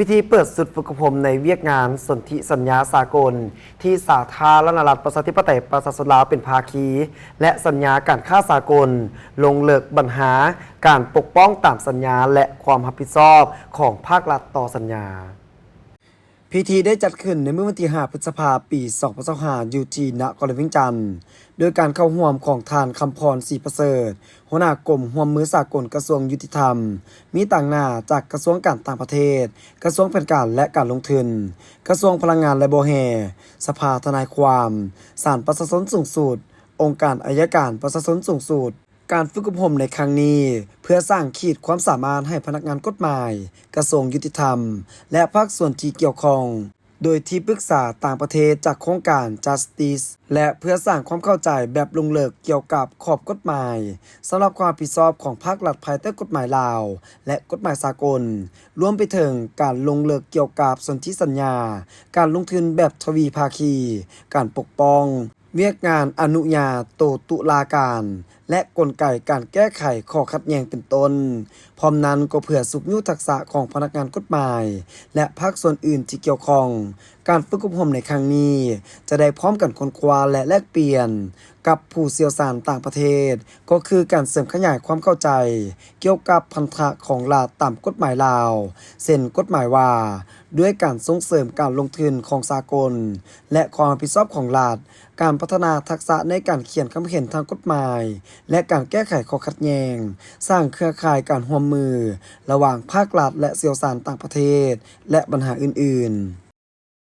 ພິທີເປີດຊຸດຝຶກອົບຮົມໃນວຽກງານສົນທິສັນຍາສາກົນ ທີ່ສາທາລະນະລັດ ປະຊາທິປະໄຕ ປະຊາຊົນລາວເປັນພາຄີ ແລະ ສັນຍາການຄ້າສາກົນ, ລົງເລິກບັນຫາການປົກປ້ອງຕາມສັນຍາ ແລະ ຄວາມຮັບຜິດຊອບຂອງພາກລັດຕໍ່ສັນຍາ. ພິທີໄດ້ຈັດຂຶ້ນໃນມື້ວັນທີຫ້າ ພຶດສະພາ ປີສອງພັນຊາວຫ້າ ຢູ່ທີ່ນະຄອນຫຼວງວຽງຈັນ, ໂດຍການເຂົ້າຮ່ວມຂອງທ່ານ ຄຳພອນ ສີປະເສີດ, ຫົວໜ້າກົມຮ່ວມມືສາກົນ ກະຊວງຍຸຕິທຳ, ມີຕາງໜ້າຈາກກະຊວງການຕ່າງປະເທດ, ກະຊວງແຜນການ ແລະ ການລົງທຶນ, ກະຊວງພະລັງງານ ແລະ ບໍ່ແຮ່, ສະພາທະນາຍຄວາມ, ສານປະຊາຊົນສູງສຸດ, ອົງການໄອຍະການປະຊາຊົນສູງສຸດ. ການຝຶກອົບຮົມໃນຄັ້ງນີ້ ເພື່ອສ້າງຂີດຄວາມສາມາດໃຫ້ພະນັກງານກົດໝາຍ ກະຊວງຍຸຕິທຳ ແລະ ພາກສ່ວນທີ່ກ່ຽວຂ້ອງ, ໂດຍທີ່ປຶກສາຕ່າງປະເທດຈາກໂຄງການ Justice ແລະ ເພື່ອສ້າງຄວາມເຂົ້າໃຈແບບລົງເລິກກ່ຽວກັບຂອບກົດໝາຍ ສຳລັບຄວາມຮັບຜິດຊອບຂອງພາກລັດພາຍໃຕ້ກົດໝາຍລາວ ແລະ ກົດໝາຍສາກົນ, ລວມໄປເຖິງການລົງເລິກກ່ຽວກັບສົນທິສັນຍາການລົງທຶນແບບທະວີພາຄີ, ການປົກປ້ອງ, ວຽກງານອະນຸຍາໂຕຕຸລາການ ແລະ ກົນໄກການແກ້ໄຂຂໍ້ຂັດແຍ່ງເປັນຕົ້ນ. ພ້ອມນັ້ນກໍເພື່ອຊຸກຍູ້ທັກສະຂອງພະນັກງານກົດໝາຍ ແລະ ພາກສ່ວນອື່ນທີ່ກ່ຽວຂ້ອງ. ການຝຶກອົບຮົມໃນຄັ້ງນີ້ຈະໄດ້ພ້ອມກັນຄົ້ນຄວ້າ ແລະ ແລກປ່ຽນກັບຜູ້ຊ່ຽວຊານຕ່າງປະເທດ, ກໍຄືການເສີມຂະຫຍາຍຄວາມເຂົ້າໃຈກ່ຽວກັບພັນທະຂອງລັດຕາມກົດໝາຍລາວ, ເຊັ່ນ ກົດໝາຍວ່າ ດ້ວຍການສົ່ງເສີມການລົງທຶນຂອງສາກົນ ແລະ ຄວາມຮັບຜິດຊອບຂອງລັດ, ການພັດທະນາທັກສະໃນການຂຽນຄຳເຫັນທາງກົດໝາຍ ແລະ ການແກ້ໄຂຂໍ້ຂັດແຍ່ງ, ສ້າງເຄືອຂ່າຍການຮ່ວມມືລະຫວ່າງພາກລັດ ແລະ ຊ່ຽວຊານຕ່າງປະເທດ ແລະ ບັນຫາອື່ນໆ.